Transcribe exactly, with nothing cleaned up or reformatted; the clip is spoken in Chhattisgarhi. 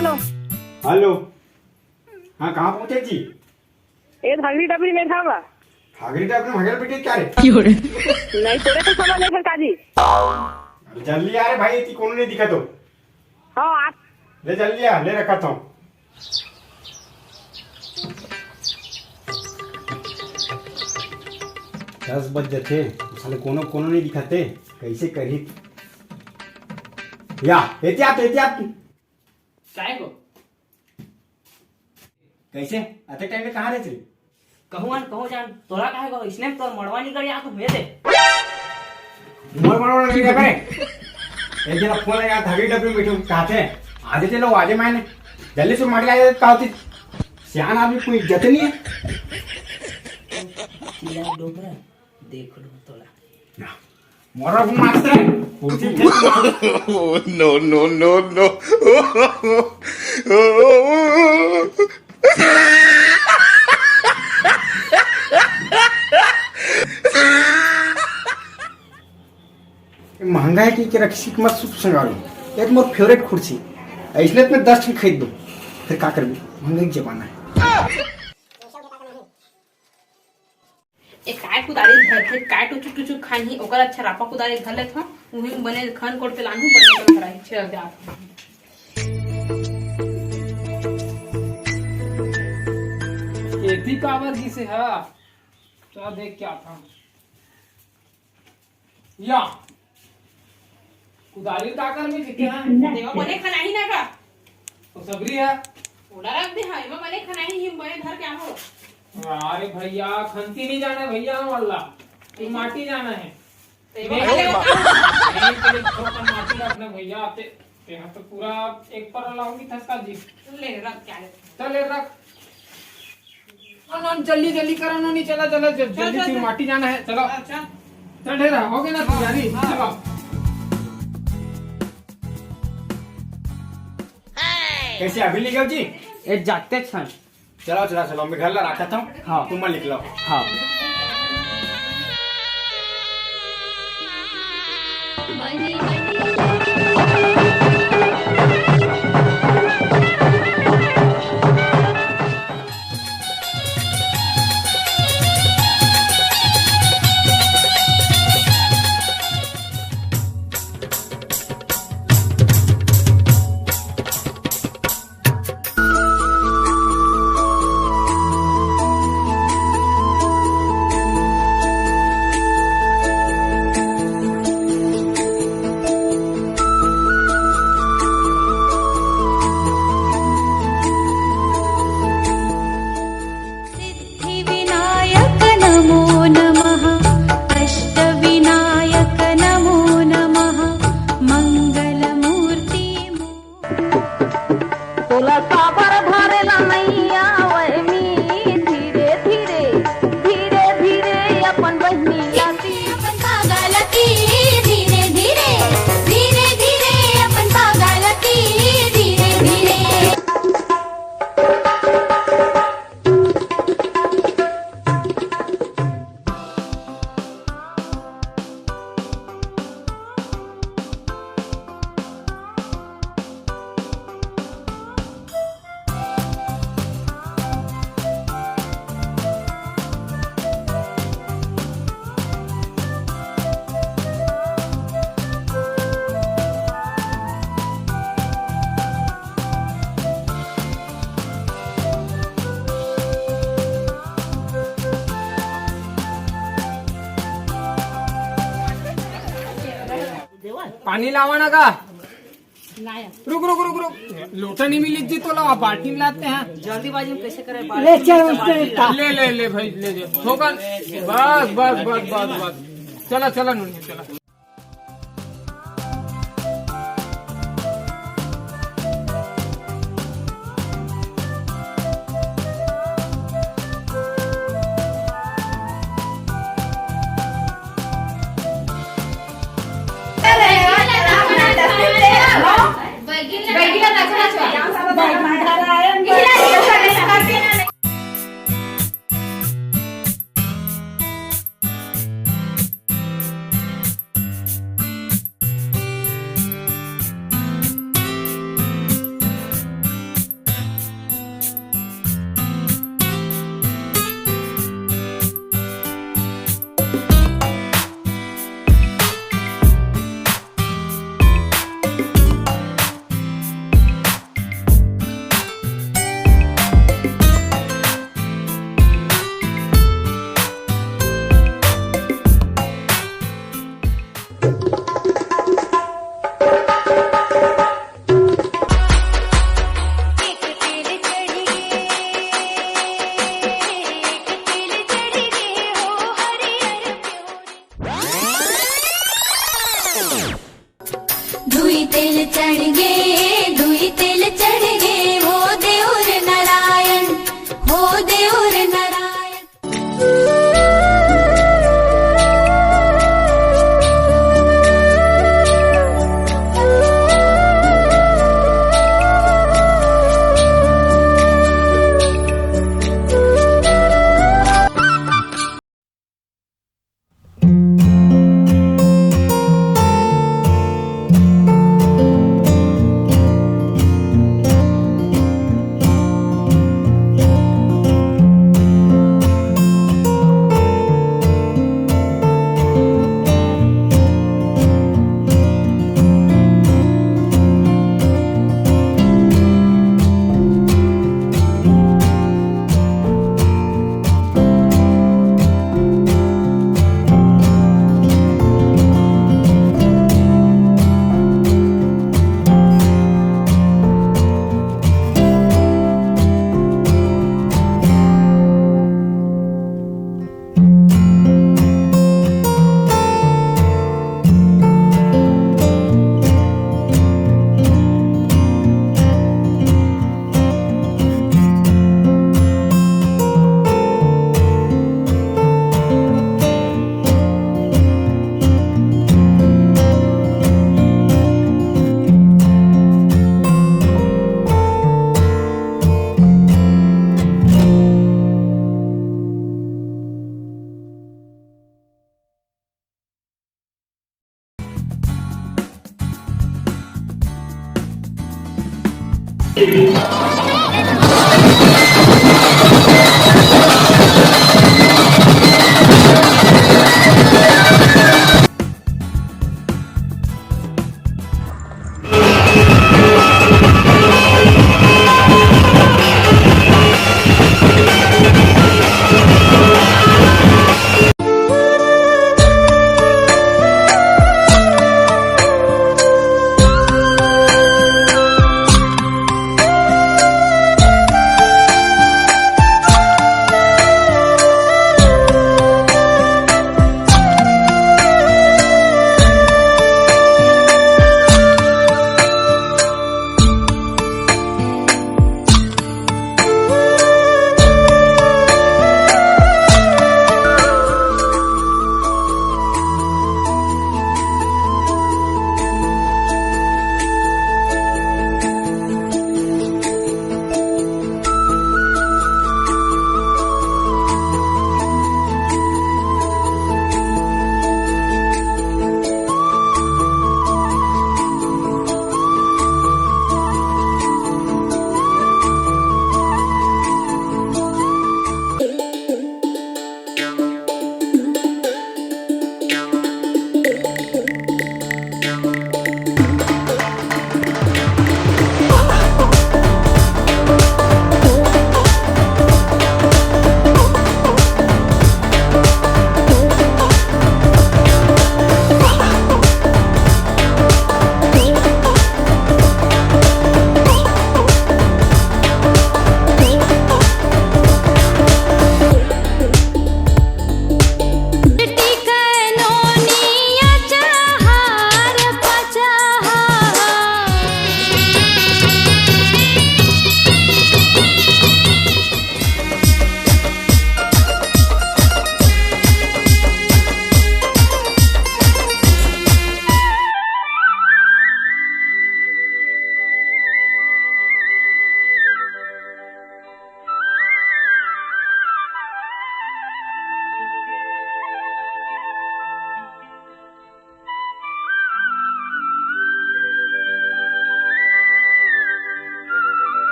हेलो। हेलो। हाँ, कहाँ पहुँचे जी? ए, धागरी डबरी में था बा। धागरी डबरी में हगल बेटी क्या रे? क्यों रे? नहीं, तोरे को समझ नहीं सरकार जी। अरे जल्दी आ रे भाई, इतनी कोनो नहीं दिखा तो। हाँ, आप ले जल्दी आ, ले रखा था। दस बज जथे, साले कोनो कोनो नहीं दिखाते, कैसे करी? या, एहतियात, एहतियात। काय को? कैसे? अते टाइम में कहाँ रहते? कहूँ आन, कहूँ जान, तोला काहे को? इसने तोर मड़वा निकल या तो हुए दे। मोर मड़वा निकल करे। एक जना फोन लगा, धागरी डबरी में बैठे, कहा थे? आजे चलो, आजे मैंने। जल्दी से माटी ला, कहा होती? सियान आदमी कोई इज्जत नहीं है। चिल्ला डोकरा, देख लो तोला। मोरा को मारते हैं। कुर्सी फेंक के मार। Oh, no, no, no, no। महंगा है कि, कि रखी मत सुख संगारो। ये तो मोर फेवरेट कुर्सी। इसने तो मैं दस ठन खरीद दूँ। फिर का करबी? महंगाई के जमाना है। ए, काय कुदारी धरथे, काय टुचुक टुचुक खाही, ओकर अच्छा रापा कुदारी धर लेथव, उही में बने खन कोड़ के लानहू, बने कर धराही, चल जा। एती काबर गिसे ह? चल देख के आथन। या। कुदारी का कर में ठीक है? देवा बने खनाही ना का? तो सबरी है। ओला रख दे, हाँ, एमा बने खनाही, हिम बने धर के आहो। अरे भैया, खंती नहीं जाना है भैया, हम वाला। ये माटी जाना है। तो एमा नहीं, बने नहीं, नहीं, तो एक ठोकर माटी रखना भैया, ते, ते हम तो पूरा एक पर लाऊंगी थसका जी। ले, रख, क्या ले? चल, ले, रख। ना, ना, जल्दी, जल्दी करो ना, नहीं, चला, चला, जल-, चल, जल्दी चल, फिर चल। माटी जाना है, चलो। हाँ, चल। चल, ढेरा, हो गया ना तैयारी? हाँ, हाँ। चलो। कैसे, अभी निकल जी? ए, जाते क्षण। चलो, चलो, चलो, मैं घर ला रखा था। हाँ। तुम मत निकलो। हाँ। सिद्धिविनायक नमो नमः, अष्टविनायक नमो नमः, मंगलमूर्ति मो- तोला काबर धरेला नैया वहमी, धीरे धीरे, धीरे धीरे अपन बहिनी ला ती। अपन पागा ला ती, धीरे धीरे, धीरे धीरे अपन पागा ला ती, धीरे धीरे। पानी लावा ना का? लाया। रुक, रुक, रुक, रुक। लोटा नहीं मिली जी, तो लावा, बाल्टी में लाते हैं। जल्दीबाजी में कैसे करे? ले चल उससे। ले, ले, ले भाई, ले, ले। ठोकर। बस, बस, बस, बस, बस। चला, चला, नूनी, चला। चढ़ गे, दुई तेल चढ़ गे, हो देउर नारायण, हो देउर नारायण।